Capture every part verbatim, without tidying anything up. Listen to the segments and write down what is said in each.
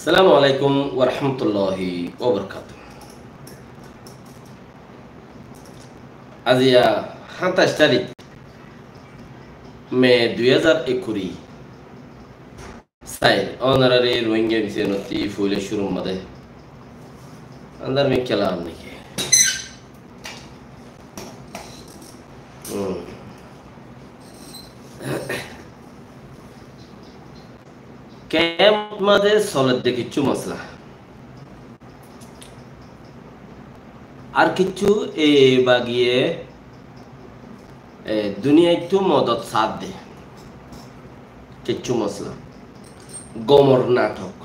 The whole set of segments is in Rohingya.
Assalamu alaikum warahmatulláhi wabarakátuhu. Aziya háñtaic tarík me dui házar ekkuri. Sair, ónorare Rohingya M C N ottí foila cúrur mazé. Andar mi kelam niki? Hmm. Kemot mazé soledde kiccú mosla. Ar kiccú e bagiye, e, duniyaittú modot saádde. Kiccú mosla. Gomor nathok.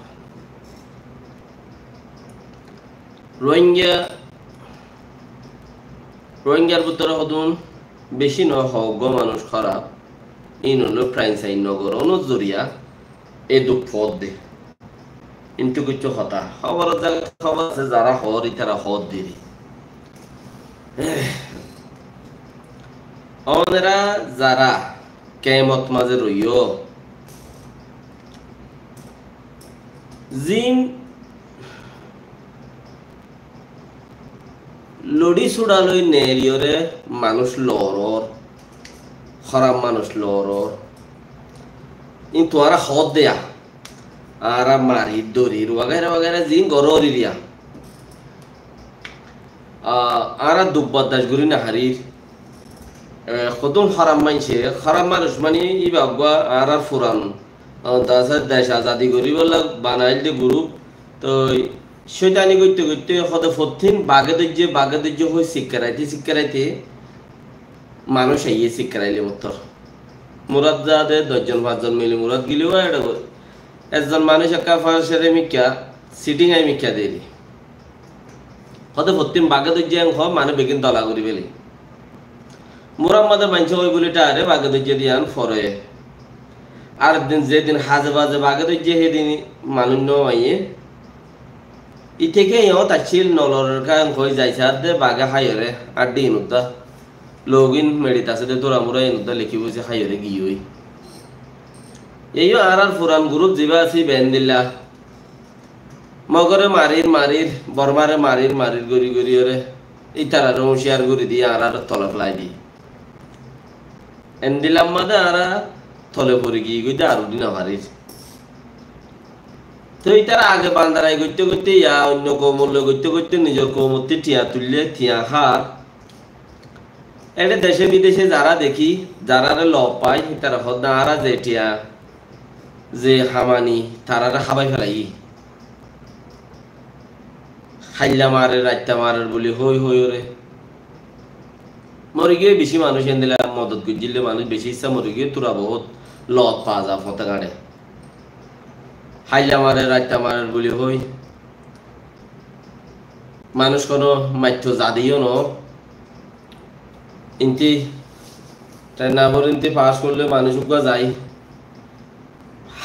Rohingya, Rohingyar bútore hodún beci no hoó, uggwá manúic hóraf. Ín óilo frainsain nogor ónor zoriya e duk foódde. Kintu kiccú hotá, hóbor asé, hóbor asé, zará hoór ítara hoódde. Ónora zará kemot mazé roiyó, zin lori sura loi neriyore manúic loror, hóraf manúic loror. Ín tuáñra hoódde, añára marir, dorir, wagaira wagaira zin gorór iriya. A, añára duk bordac gorí nofarir. E, hodún hóraf maincé, hóraf manúic mani íba uggwá añárar furan, a, dasa dec azadi goríbolla banailde gurúp. Toi cóitani goitté goitté hóde fottín bage dóijje, bage dóijje hoi sikkaraite sikkaraite manúic aiyé sikkaraile mottor. Murat zade doc zon fañs zon mili murat gilé ó eçe ezzon manúic ekká fañsere mikká, siting ai mikká deri. Hóde fottín bage dóijje en hoó, mane begin dola gorí fele. Murat mazé maincé hoi buli tare bage dóijje diyan fore. Ar din zedin haze baze bage dóijje, hedin manúic no aiyé. Ite ke yó taccíl nolor ká en hoi zai sádde bage háiyore, ar din udda. Login meçit asé de tura mura en udda leki boise háiyore giyói. Eyó añárar furan gurúp ziba así bendilla. Mogore marir marir, Bormare marir marir gorí gorí ore ítarare uñciyar gorí di añárar tole felai di. Endilla mazé añára tole fori giyí goi de ar udí nofarir. Toi ítara age bandarai goitté goitté ya oinno koumor loi goitté goitté nizor koumottí thiañ tuille, thiañ hár. Eçé dece bidece zará dekí, zaráre lof fai, ítara hoódde añára ze thiañ, ze hamani, tarare hábai felaiyí. Hailla marer, raitta marer buli hoi hoiyore. Mori giyé beci manúic endilla modot goijjíl de manúic beci issá mori giyé, tura bout lof fa za fote gañçe. Hailla marer, raitta marer buli hoi. Manúic hono maitto zade yó no. Inti, ten nambor inti pas goille manúic uggwá zai.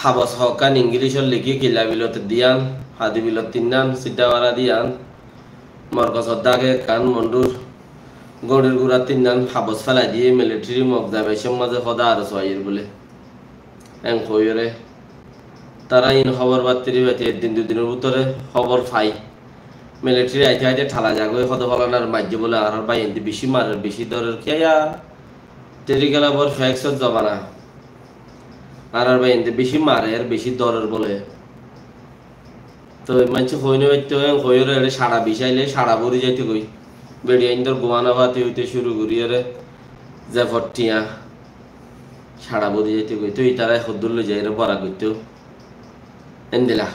Habos hokkán Inglicot lekí killa bilot diyan, hadi bilot tinnan, sidda bara diyan. Morkosot dage ekkán mondur gorir gura tinnan habos felai diye militeri mok zai baicor mazé hoda ar soaiyér bóle. En hoiyóre. Tara in hóbor battiri bati ek din dui dinor bútore hóbor fai. Militeri aite aite thala zagói, hodo folanar maijje bóle, añárar bái indi beci marer, beci dorer. Kiyá? Terikala bor feksor zobana. Añárar bái indi beci marer, beci dorer bóle. Toi maincé hoi no faitto, en hoiyóre ere cara bicaile cara bori zaito goi. Bedi aindor gumana fati óite curu gorí ere ze fottiya cara bori zaito goi. Toi itara hoddúr loi zaire bora goitto. Endilla.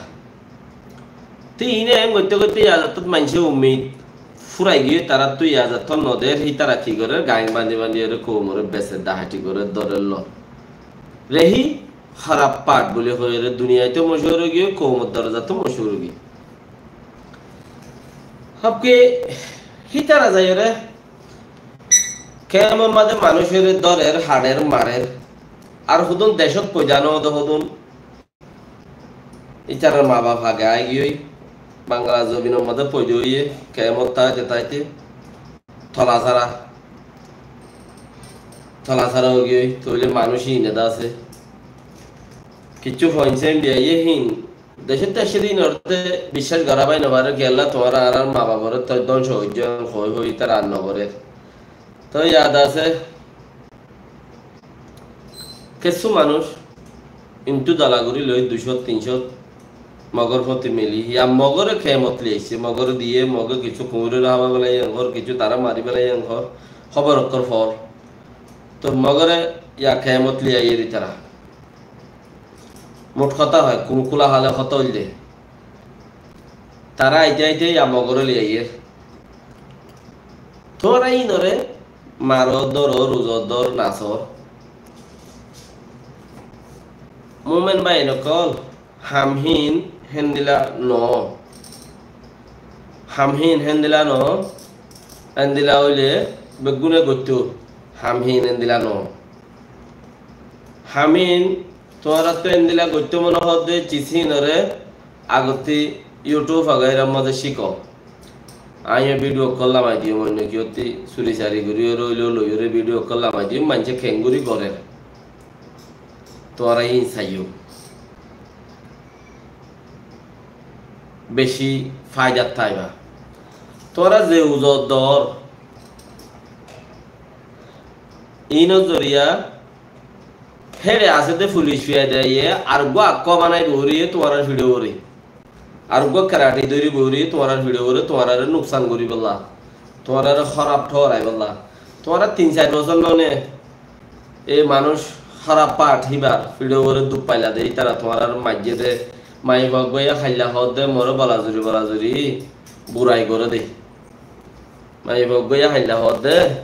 Toi ine en goitto goitto yazattot maincé ummid furai giyé, tarattú yazattot no der, hitara ki gorer, gañ bandi bandi ere koumore beser, dahati gorer, dorer, lor. Rehi Hóraf path buli hoiyóre duniyaittú mochúr ói giyé, koumor dorozattu mochúr ói giyé. Hóbke hítara zaiyóre kemor mazé manúicoré dórer, haçer, marer. Ar hodún decót foida no óde hodún. Ítarar mabaf age aigiyói, Bangla zobinor mazé foida óiye, kemot táite táite tola sára, tola sára óigiyói, tóile manúic híin ede asé. Kiccú foinsa Indiaye híin Decót aiccé de ínoré biccác gorá bái nofarér, kiyólla tuáñra añárar mabafore toi dóngco goijjó hoi hoi ítara ar nogorér. Toi yad asé, kessú manúic intú dala gorí loi duicót tincót Mogor foti mili, ya Mogore kemot loi aiccé, Mogore diyé, Moge kessú kuñirore hába félaiye engor, kessú tará mari félaiye engor, hóbor ókkol for. Toi Mogore ya kemot loi aiyér ítara. Mut hotá hoi, kul-, kúla hale hotá óilde. Tará aite aite ya Mogore loi aiyér. Tuáñra ínoré maro, dóro, ruzo dór, nasó. Mumen bái ókkol, ham hín héndilla no. Ham hín héndilla no. Endilla óile beggúne goittó. Ham hín endilla no. Ham hín tuáñrattú endilla goittó mone hoódde, cis hínoré agottí YouTube agaira mazé cíko. Aññí yó video ókkol lamai diyum, oinno kiyótti suri sari gorí óre óileó loiyóre video ókkol lamai diyum, maincé keéngorí gorér. Tuáñra hín saiyó. Beci faidat táiba. Tuáñra ze uzo dór, ínor zoriya héçe asé de fulic fiyada ye, ar uggúa akkúa banai boóriye tuáñrar fiçe uore. Ar uggúa kerati dóri boóriye tuáñrar fiçe uore, tuáñrare nuksan goríbolla, tuáñrare hóraf thóraibólla. Tuáñra tin sair bosór none, e manúic hóraf path híbar fiçe uore duk faila de, ítara tuáñrare maijjé de, maiyafua uggúaye háilla hoódde, more bolazuri bolazuri burai goré de. Maiyafua uggúaye háilla hoódde,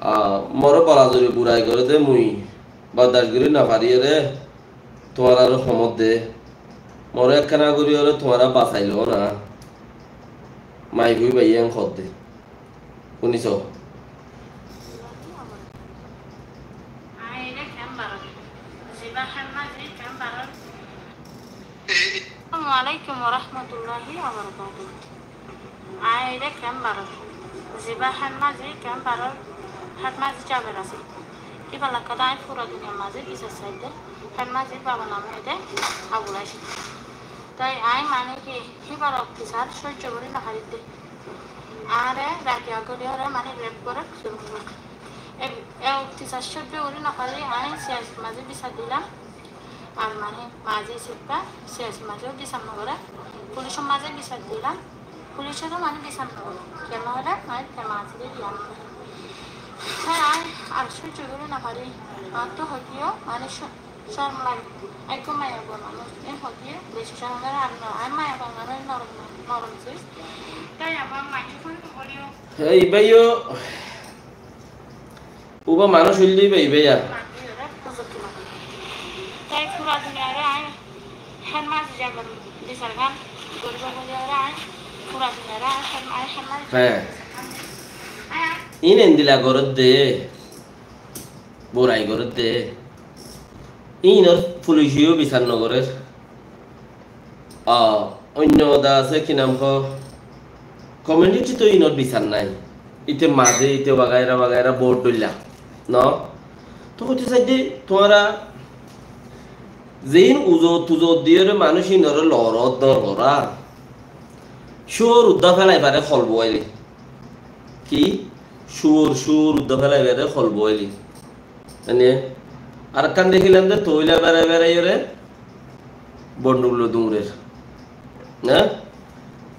a, more bolazuri burai goré de, mui bordac gorí nofaríyore tuáñrare homódde, more ekkána goríyore tuáñra basailó na. Maiyafua íbaye en hoódde. Fúniso? Assalamu alaikum warahmatullahi wabarakatuh. Aññí de kemp baror, ziba hén mazé kemp baror, hén mazé jaber asé. Íba lakkade aññí fura duniyar mazé bisar saidde, hén mazé baba name de abul aicé. Toi aññí mane ki, híbar oktisar sóijjo gorí nofaridde. Añáre raki agoriyóre mane rep goré, zulum goré. E, e oktisar sóijjo gorí nofari aññí siyasot mazé bisar dilam. Ar mane mazé sippa, siyasot mazé bisar nogoré. Pulicor mazé bisar dilam. Pulicor mazé bisar nogoré. Kiyólla hoilé, mane te mazé dilam. Te aññí ar sóijjo gorí nofari. Añáttu hoidiyo mane só-, córom lage. Ekko maiyafuwa manúic, e hoidiyo beci córom lage. Ar no, aññí maiyafuwa manúic norom, norom sis. Te abar maiyafuwa hoidiyo. Ei báiyo, uba manúic óilde íba, íba ya. Hé. Ín endilla gorédde, burai gorédde. Ínor fulice yó bisar nogorér. A, oinno hoda asé, ki nam hoó, community to inor bisar nai. Ite maze, ite wagaira wagaira bout dhoilla. No? To hoite saide, tuáñra zein uzo tuzo diyore manuc inore lorot dor gora. Cúor udda felai fare hol boaile. Ki? Cúor, cúor udda felai fare hol boaile. Ene, arekkán dekílam de, toila berai beraiyore bonduk loi duñrer. Na?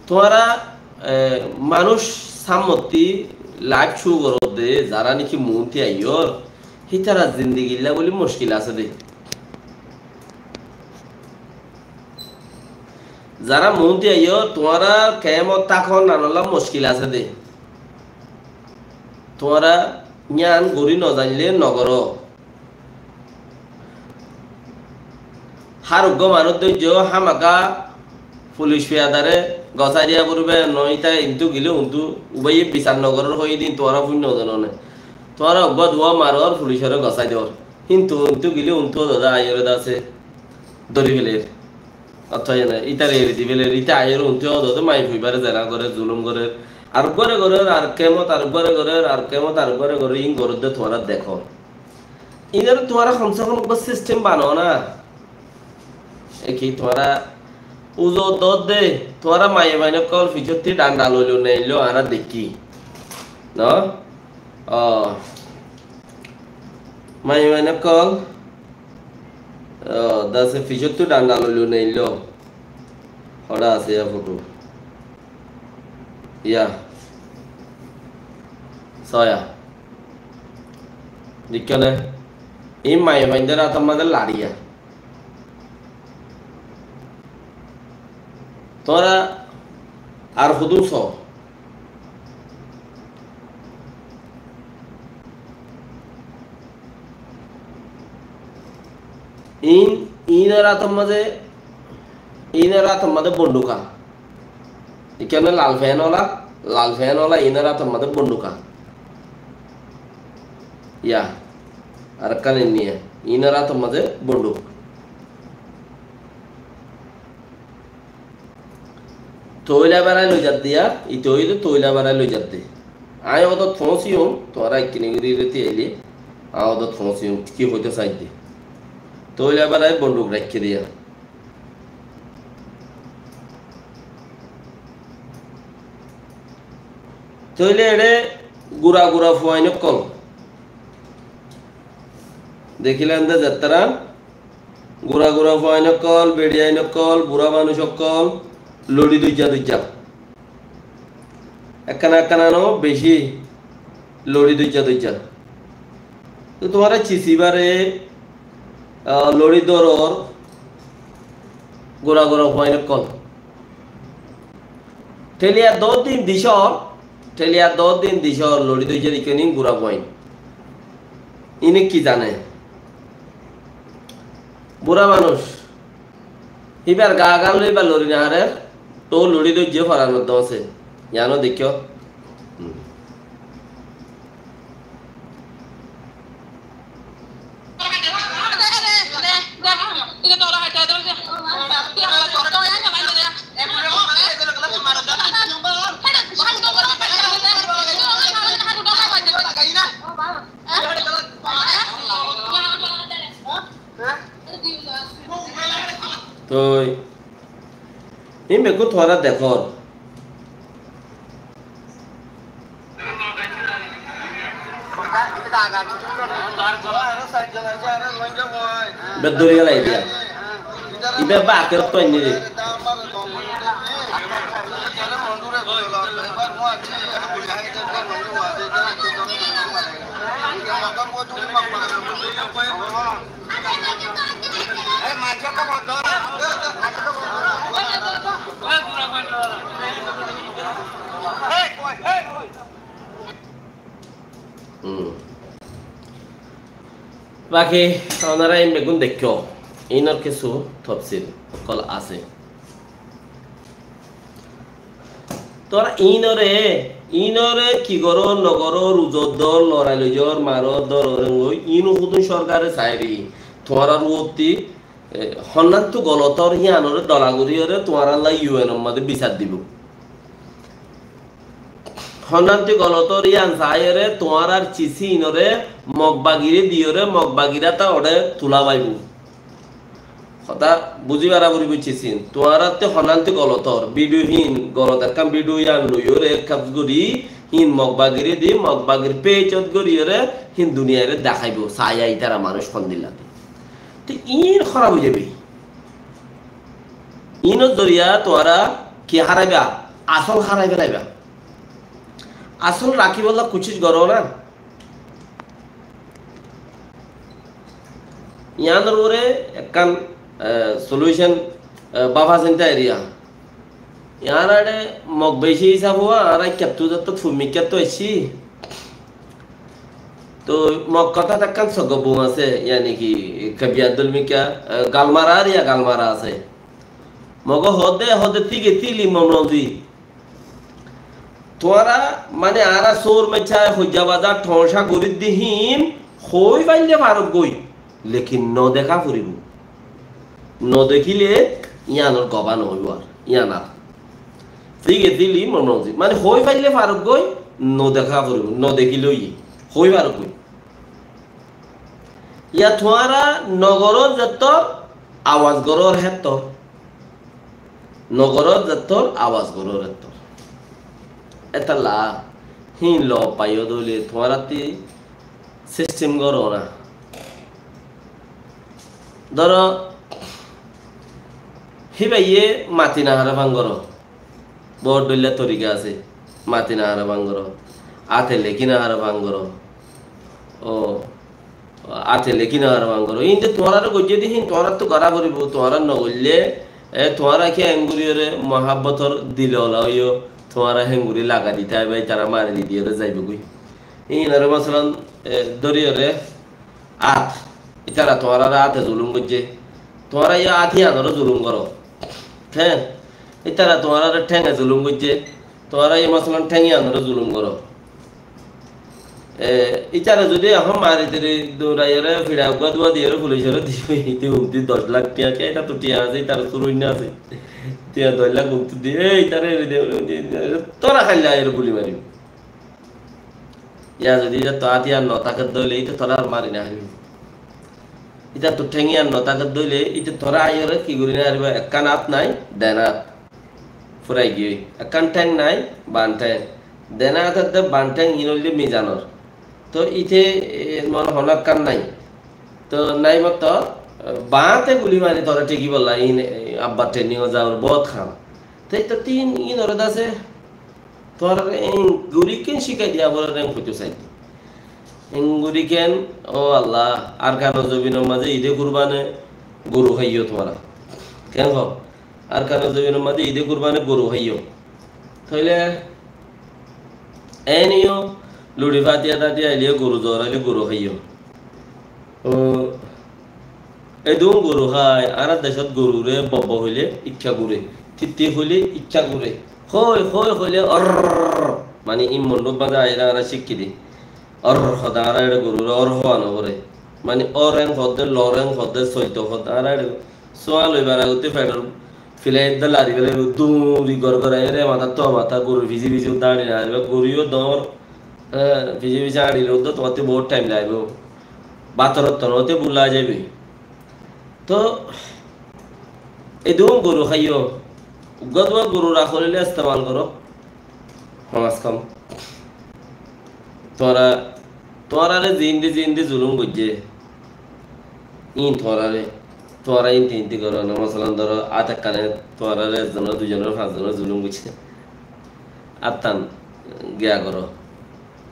Tuáñra, e, manúic samotti live show goródde, zará niki muúnti aiyór, hítara zindigilla buli muckil asé de. Zará muúnti aiyór, tuáñra kemot tákon nanolla muckil asé de. Tuáñra yián gorí nozainle nogoró. Hár uggúa manúic dóijjo hámaka fulic fiyadare gosái diya foribó, noóile íta intú gile untú ubaiye bisar nogorór hoiyé de tuáñra fúinno zanó né. Tuáñra uggúa duwa maror fulicore gosái dor. Kintu intú gile untú dada aiyóre dase dóri feler. Ottá ene, ítare eri di feler, íta aiyóre untú dada maiyafuibare zena gorer, zulum gorer. Ar uggúare gorer, ar kemot ar uggúare gorer, ar kemot ar uggúare gorer, in gorer de tuáñra dekó. Inore tuáñra komse kom uggúa sistem banó na. E ki tuáñra uzu dódde, tuáñra maiyafuain ókkol fisótti dhanda loilo neillo añára dekkí. No? O, maiyafuain ókkol, o, dase fisótti dhanda loilo neillo. Hoçé asé ya foto. Ya. Soya. Deikkó né? Ei maiyafuaindor átor mazé lariya. Tuáñra ar hodún só. Iín, iínor átor mazé, iínor átor mazé bonduk. Ikkáne lal fen ola, lal fen ola, iínor átor mazé bonduk. Ya, arekkán inniya, iínor átor mazé bonduk. Toila berai loi zadde ya, ite óilde toila berai loi zadde. Aññí odot foóñsiyum, tuáñra ekkini gori reti aile, aññí odot foóñsiyum, ki hoito saidde. Toila berai bonduk raikké de ya. Toile ere gura gura fuain ókkol. Dekílan de zettará, gura gura fuain ókkol, beçiyain ókkol, bura manúic ókkol, lori duijja duijja. Ekkana ekkana no beci lori duijja duijja. Toi tuáñra cisibare, ah, lori doror gura gura fuain ókkol. Teliya dór din dicór, teliya dór din dicór lori duijja dikká nin gura fuain. Ine ki zane? Bura manúic. Híbar gaa gán loi íba lori no farer, to lori dóijje faranor dóñse. Yiáno deikkó. Hmm. Toi, iín beggún tuáñra dekór. Beddori gela idiya. Iba ba akerot to ainni de. Hmm. Baki onora iín beggún deikkó, iínor kissú tofsil ókkol asé. Tuáñra iínore, iínore ki goró, no goró, uzu dór, lorai loi zor, maro, dóro, rengoi, iín hodún sorkare saibó. Tuáñrar uottí, e, honnántu golotor yíanore dola goríyore tuáñralla U N or mazé bisar dibó. Honnántu golotor yían saiyore tuáñrar cisínore Mog bagire diyore Mog bagir áta ore tula faibó. Hotá buzí fara foribó cisín. Tuáñrattú honnántu golotor, bidiyo hín, golot ekkán bidiyo yían loiyóre kaf gorí, hín Mog bagire di, Mog bagir pejot goríyore, hín duniyaire deháibo, saiyá ítara manúic hondilla de. Te iín hóraf ói zaibói. Iínor zoriya tuáñra ki háraiba? Asól hárai félaiba. Asól rakíbolla kucíc goró na. Yiánor uore ekkán, e, solution, e, báfa sinta eriya. Yián are Mog beci hísab ówa, añára ikkattú zettót fummi ikkattú aiccí. Toi Mog hotát ekkán soggo bum asé, yáni ki, Kabi Abdul Mikka, e, galmara ar ya galmara asé. Moge hoódde, hoódde tíge tíli momronzi. Tuáñra, mane, añára sóur maiccá hoijja bazar thoóñca gorídde hín hoói faille faroggói, lekin no deká foribó. No dekíle yíanor gobá no óibo ar, yían ar. Tíge tíli momronzi. Mane, hoói faille faroggói, no deká foribó, no dekíle óiye, hoói faroggói. Yá tuáñra nogoró zettór, Awaz gorór hettór, nogorór zettór, awaz gorór hettór. Étalla híin lob faiyó dóile tuáñrattí sistem goró na. Dóro, híbaye mati nahare fán goró. Bóut dhoilla torika asé. Mati nahare fán goró. Áte lekí nahare fán goró. Ó, áte lekí nahare fán goró. Ín de tuáñrare goijjé de híin tuáñrattu gorá foribó. Tuáñra nogoille, e, tuáñra ki enguriyóre muhábbotor dil ola óiyo, tuáñra henguri laga dita aibá, ítara mari diyóre zaibógoi. Ínoré masalan, e, dóriyóre, át, ítara tuáñrare áte zulum goijjé. Tuáñra yó át yíanoré zulum goró. Théng, ítara tuáñrare thénge zulum goijjé. Tuáñra yó masalan théng yíanoré zulum goró. E, ítara zudi ehón mari teri duraiyóre fiça uggúa dua diyóre fulicoré dibo, íte umti doc lak tiañ, ke ítara to tiañ asé, ítara to suruinna asé. Tiañ doc lak umti di, e, ítara eri de, tóra háilla aiyóre guli maribo. Yá zodi ítattu át yían no táke dóile, íte toré ar mari no faribo. Ítattu théng yían no táke dóile, íte toré aiyóre ki gorí no faribo? Ekkán át nái, den át. Furai giyói. Ekkán théng nái, ban théng. Den át edde ban théng, iín óilde mizanor. Toh íte, e, mone hono ekkán nái. Toh nái mottor, e, baáñte guli mari toré thíki bolla, iín, e, abbar training ot zaor bout ham. Te ítattú iín, iínoré de asé, tuáñrare enguri ken cíkai diya bóle eng hoitó saidde. Enguri ken, ó Allah, Arkanor zobinor mazé Ide Kurbane goru háiyo tuáñra. Ken hoó? Arkanor zobinor mazé Ide Kurbane goru háiyo. Tóile eniyo luçi fatiya tatiya aile goru zor aile goru háiyo. Ó, Edún goru hái, añárar decót goruré bobbo hoilé ikká gure, titti hoilé ikká gure, hoi hoi hoilé orr, mani ín mondhú bade aiyóre añára cíkki dé. Orr hoódde añára eçé goruré orr hoó no goré. Mani orr en hoódde, lorr en hoódde, soito hoódde, añára eçé suwa loi bara gottí feçor filai edde lari félaibo, duri gor gor aiyóre matáttu matá, gorur fisi fisi uddá añçi no fariba, goru yó doñr, hé, fisi fisi añçile uddá tuáñttú bout thaim laibo. Bátor ottót no óite bul lai zaiboi. Toh, edún goru háiyo, uggúa duwá goru rakó óile estemal goró. Hom az hom. Tuáñra, tuáñrare ziín de, ziín de zulum goijjé, iín tuáñrare, tuáñra iínti iínti goró na. Masalan, dóro, át ekkáne tuáñrare ekzonor, duizonor, fañszonor zulum goijjé. Áttán giya goró.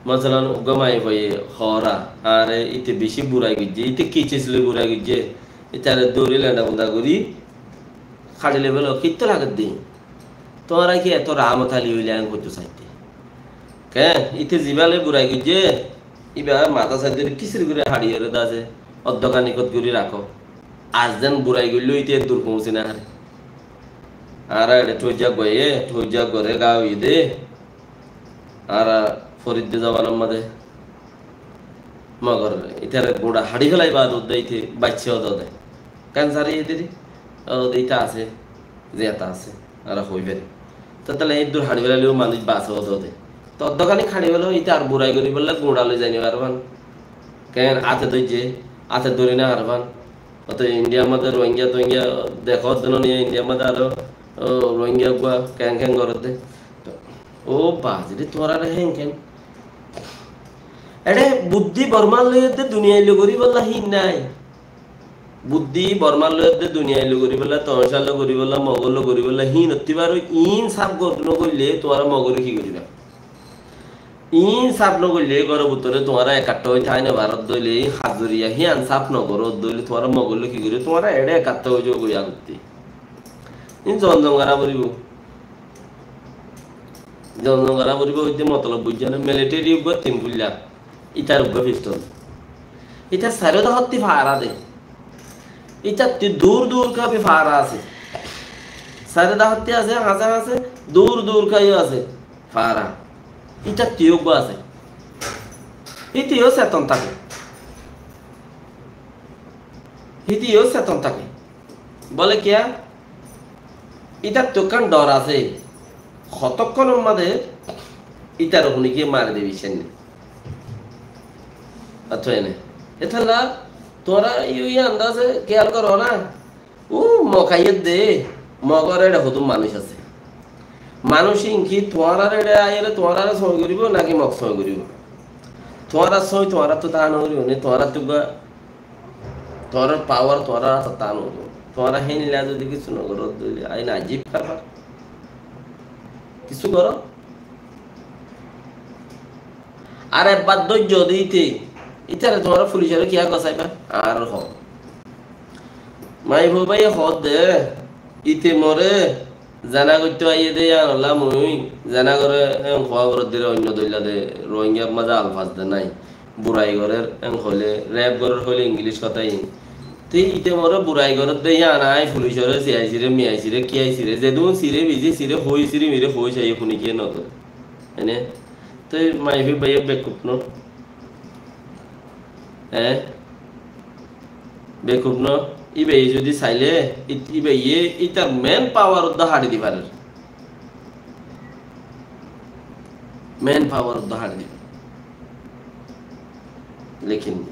Masalan, uggúa maiyafuaye hoór, añáre íte bicí burai goijjé, íte ki ciz loi burai goijjé, ítare dóri lenda bunda gorí háçi loi félo, kittú lagedde. Tuáñra ki eto rahmot ali óile, añí hoitó saidde. Ke, íte zibá loi burai goijjé, íba matá saidde kisir gorí háçiyóre de asé, oddóka nikot gorí rakó. Ar zen burai goilló íte eddur foóñsi no fare. Añára eçé thoijja goiyé, thoijja goré gá óiye dé. Añára foridde zobanor mazé Mogor ítare guñça haçi félai baade uddá íte baiccé ódode. Kensar iye diri, ódode íte asé, ziyata asé, añára hoi fari. Tóile eddur haçi félaileó manúic base ódode. Toh oddókani haçi félo, íte ar burai goríbolla guñça loi zai no faribán. Ken áte dóijje, áte dóri no faribán. Óto Indiyar mazé Rohingya Tohingya dekó, dóno niya Indiyar mazé aró, ó, Rohingya uggúa keén keén gorédde. Ó baziri tuáñrare héen keén? Eçé buddí Bormar loi edde duniyai loi goríbolla híin nái. Buddí Bormar loi edde duniyai loi goríbolla, Tomaicár loi goríbolla, Mogor loi goríbolla híin ottí baro, iín sáf gor-, no goille tuáñra Mogore ki goríba? Iín sáf no goille góror bútore tuáñra ekattá ói tái no faró dóile, hazuriya hían sáf no goró dóile tuáñra Mogor loi ki goríba? Tuáñra eçé ekattá ói zagói agottí. Iín zon zon gorá foribó. Zon zon gorá foribó, óite motolob buijjó né? Militeri uggúa tin fuilla, ítar uggúa pistol. Ítar sairó dahottí fara de. Ítattí dur dur kábe fara asé. Sairó dahottí asé, hañsé hañsé, dur dur kábe asé fara. Ítattí uggúa asé. Híte yó seton táke. Híte yó seton táke. Bóle kiyá? Ítattú ekkán dhor asé. Hotókkonor mazé ítare hunikiye mari de biccác nái. Ató ene. Étalla tuáñra yó yí andaze kiyal goró na. Ó Mog aiyér de, Mogor éçe hodún manúic asé. Manúic ín ki tuáñrar éçe aiyóre tuáñrare sói goríbo náki Mog sói goríbo? Tuáñrar sói tuáñrattú táa no goríbo né, tuáñrattú gua, tuáñrar pawar tuáñrar átot táa no goríbo. Tuáñra héinla zodi kissú no goró, zodi ain ajib karbar. Kissú goró. Ar ebbar dóijjo de íte, ítare tuáñra fulicoré kiyá gosaiba? Ar hoó. Maifua báiye hoódde, íte more zena goittó aiyé dé yíanolla mui zena goré, en hoó goródde re oinno dóilla de, Rohingya mazé alfaz de nái. Burai gorér en hoilé, rep gorér hoilé Ingilic hotá iín. Te íte more burai gorédde yían aññí fulicoré siyaisiré, miyaisiré, kiyaisiré, zedún siré, bizi siré, hoói siré, miré hoói saiyé, fúni kiyé no goré. Ene? Te maifua báiye bekuf no? Eé? Bekuf no? Íbaye zodi sailé, í-, íbaye ítar men pawar uddá haçi di farer. Men pawar uddá haçi di farer. Lekin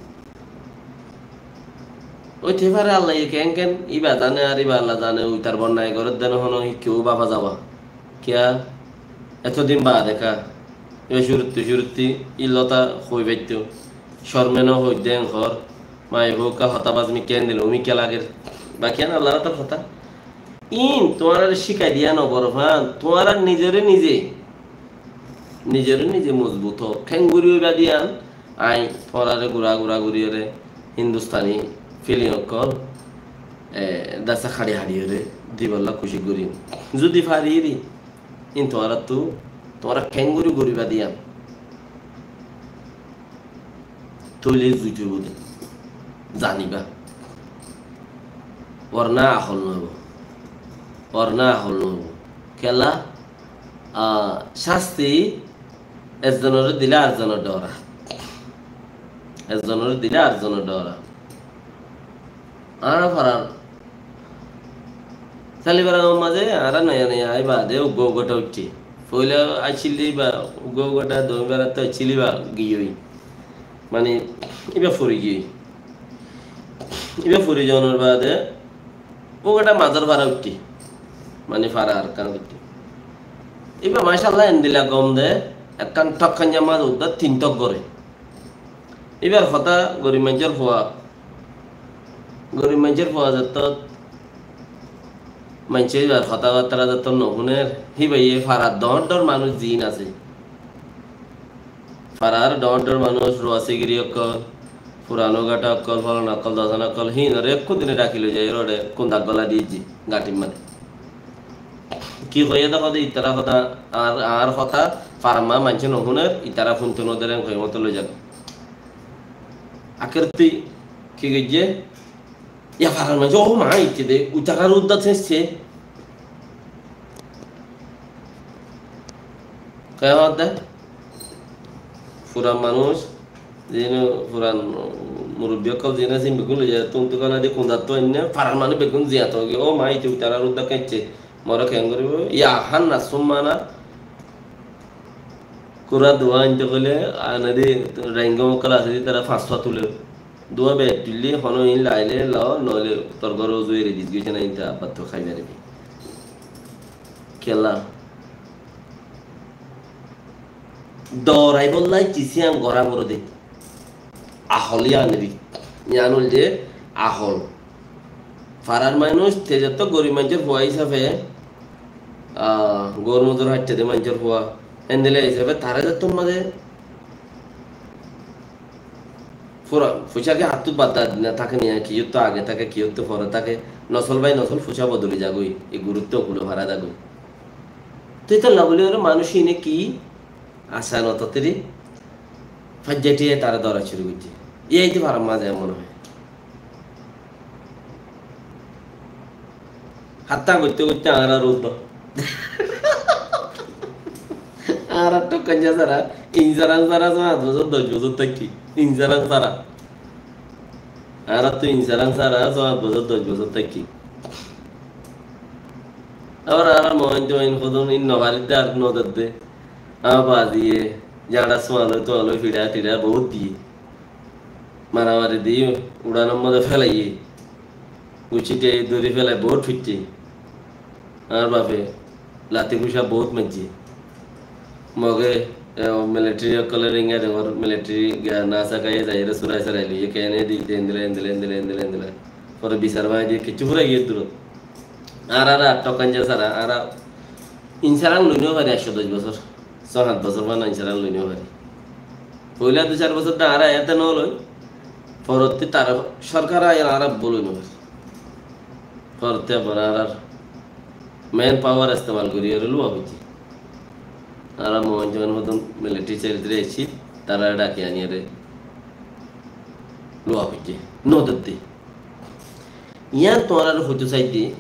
ói te fare Allaye ken ken, íba zane ar íba Alla zane, uitar bonnai gorédde no hono, keu bafa zaba. Kiyá? Etodin baade ká? Íba cúruttu cúruttu illóta hoi faittó. Corme no hoidde en hoór. Maifua ukká hotá bazmi ken dilo, umi kiyá lager? Baki en Allar átor hotá. Ín tuáñrare cíkai diya no foré fán, tuáñra nizoré nize, nizoré nize mozbut ó. Kengori óiba diyan, aññí tuáñrare gura gura goríyoré Hindustani filim ókkol, e, dasa haçi haçiyoré dibolla kucíc gorim. Zodi fari ri, ín tuáñrattú, tuáñra kengori goríba diyan. Tóile zuitóibo de. Zaniba. Orna ahol noóibo. Orna ahol noóibo. Kiyólla, a, cásti ekzonoré dile arekzonoré dóra. Ekzonoré dile arekzonoré dóra. Añára farar Salibar mazé añára noya noya aibá de uggúa uggúa uiththé. Foila accíl de íba uggúa uggúa domi berattú accíl íba giyói. Mani íba fori giyói. Íba fori zonor baade uggúa mazor fara uiththé. Mani fara ar kan uiththé. Íba macállah endilla gom de ekkán tokkán zamma uddá tin tok goré. Íbar hotá gorib maincór fua, gorib maincór fua zettót maincé íbar hotábattara zettót no fúner, híbaye farar dhoóñr dhoóñr manúic ziín asé. Farar dhoóñr dhoóñr manúic, ruwasigiri ókkol, furan ugathá ókkol, folana ókkol, dosana ókkol, híinoré ekkú dine dhaki loi zaiyóre kunda gola diyé, gañthir mazé. Ki hoiyé de hode, itará hotá, añár, añár hotá farar mazé maincé no fúner, itará fúnto no der, en hoi moto loi zagói. Akérottí ki goijjé? Yá farar maincé, ó ma, itte de, uitarár uddá señssé. Ke hoó de? Furan manúic, ziín furan murubbi ókkol ziín asé, beggún loi zai, tuntú kana di kundattú ainné, farar manúic beggún ziyat ói giyé, ó ma, itte uitarár uddá keñssé, more keén goríbo? Yá hánna súmmana, kura duwa ainte hoilé, ane di, rainggom ókkol asé di, tará fañs fua tuler. Duwa bek tuillé, hono in lailé lo, noilé tor gór uzu eri dis goijjé na, inte abbar to hái faribi. Kiyólla? Doraibólla iccí siyan gorá foré de. Ahol iyan eri. Iyan óilde ahol. Farar manúic te zettót gorib maincór fua hísafe, ah, gór mozur háitte de maincór fua. Héndilla hísafe tará zettót mazé fura, fucá ki hattú bad dina táke niya, kiyóttu age táke, kiyóttu fore táke, nosol bai nosol fucá bodoli zagói, e guruttu okule fara zagói. Te itolla buli ore manúic ine ki asá no tatiri, faijjá thiya tará dora cúru goijjé. Iyá ite farar mazé emon hoó. Hattá goitte goitte añára ruddo. Añára tokkán za sára, insurance sára, sáñt bosór, doc bosór táikki. Insurance sára. Añára to insurance sára, sáñt bosór, doc bosór táikki. Abar añára moin toin hodún in no faridde ar no dedde. Añár baziye, jañçar sualoi tualoi fiça tiça bout diye. Maramari di uçanor modé felaiyé. Kucíte dóri félai bout fiççé. Añár bafe lati kucá bout maijjé. Moge, e, militari ókkolore inga dengor, militari ga na sakaye zaiyóre surai sarai loiye, kene di, endilla, endilla, endilla, endilla, endilla. Fore bisar báñgi diye, kiccú furai giyé durot. Añára ar tokkán za sara, añára insurance loi no fari, ekcó doc bosór, só hát bosór bana insurance loi no fari. Foila dui sair bosór de añára ete no loi, forottí tar sorkar aiyóre añára bol loi no fari. Forottí abar añárar manpower estemal gorí ore luwa foijjé. Añára Mohanchongar modon militari sel dre eci, tarare daki ani ore luwa foijjé. No dótte. Yián tuáñrare hoito saidde,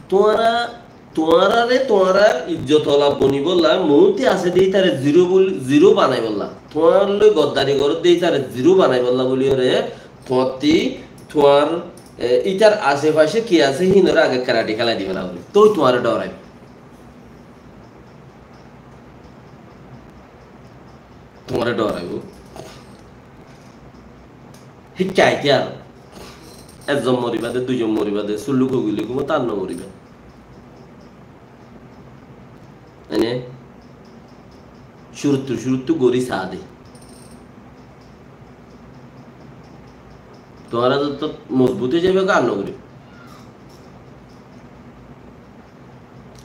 tuáñra, tuáñrare tuáñrar ijjot ola bonibolla, muúnti asé de ítare zero bul-, zero banaibolla, tuáñr loi goddari goródde ítare zero banaibolla buliyóre, tuáñtti, tuáñr, e, ítar acefacé ki asé, hínore age kerati kélai dibela buli. Toi tuáñre dhoraibo. Tuáñre dhoraibo. Híkka aite ar. Ekzon moriba de, duizon moriba de, sulluk ói gile gumot ar no moriba. Ene cúruttu cúruttu gorí saá de. Tuáñra to, to mozbut ói zaiba, ar no gorí.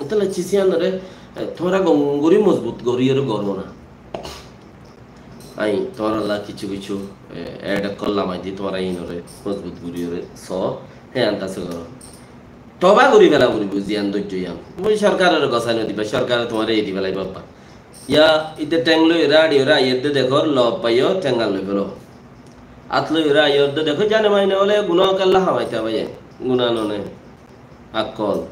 Etolla ciciyanore, e, tuáñra gom gorí mozbut gorí ore goró na. Añí tuáñralla kissú kissú, e, add gorí lamai di, tuáñra inore mozbut gorí ore só, hé andase goró. Toba gorí fela foribo, ziyan dóijjo yiyan. Boi sorkarore gosai no diba, sorkare tuáñre ei di felaibo abba. Ya, ite theng loi ore añçi ore aiyér de dekór, lob paiyó, thengan loi felo. Át loi ore aiyér de dekór, zane maine óile guna kella hamaita baiye, guna none. Akkol.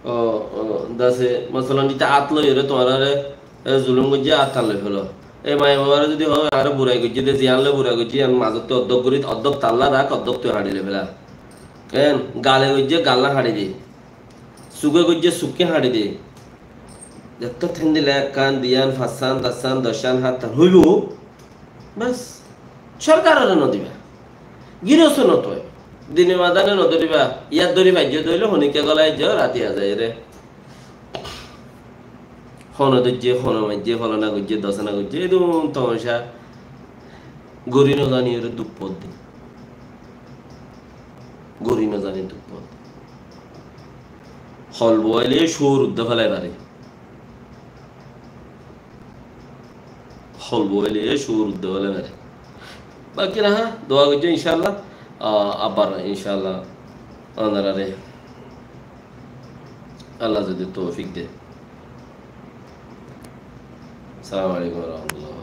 O, o, dase, masalan, ite át loi ore tuáñrare, e, zulum goijje, át tan loi felo. E maiya babare zodi hó, añáre burai goijje de, ziyan loi burai goijje, yián mazottu oddok gorí, oddok talla rak, oddok tui hañçi loi fela. Ken, gale goijje, gal no hañçi de. Suke goijje, sukke hañçi de. Zetto thendile ekkán, diyan, fañsán, dassán, doccán, háttán hoibo. Bes, sorkarore no diba. Girosto no toi. Dine madane no doriba. Yat dori faijjo de óile honikka golai jo, rati azai re. Hone dóijje, hone maijje, holona goijje, dosona goijje, edún tomaca. Gorí no zani ore duk fodde. Gorí no zani duk fodde. Hol boile cúor udde felai fare. Hol boile cúor udde felai fare. Baki raha, dua goijjo, incállah. A, abar incállah. Onorare Allah zodi toufik de. Assalamu alaikum wa rahmatullah.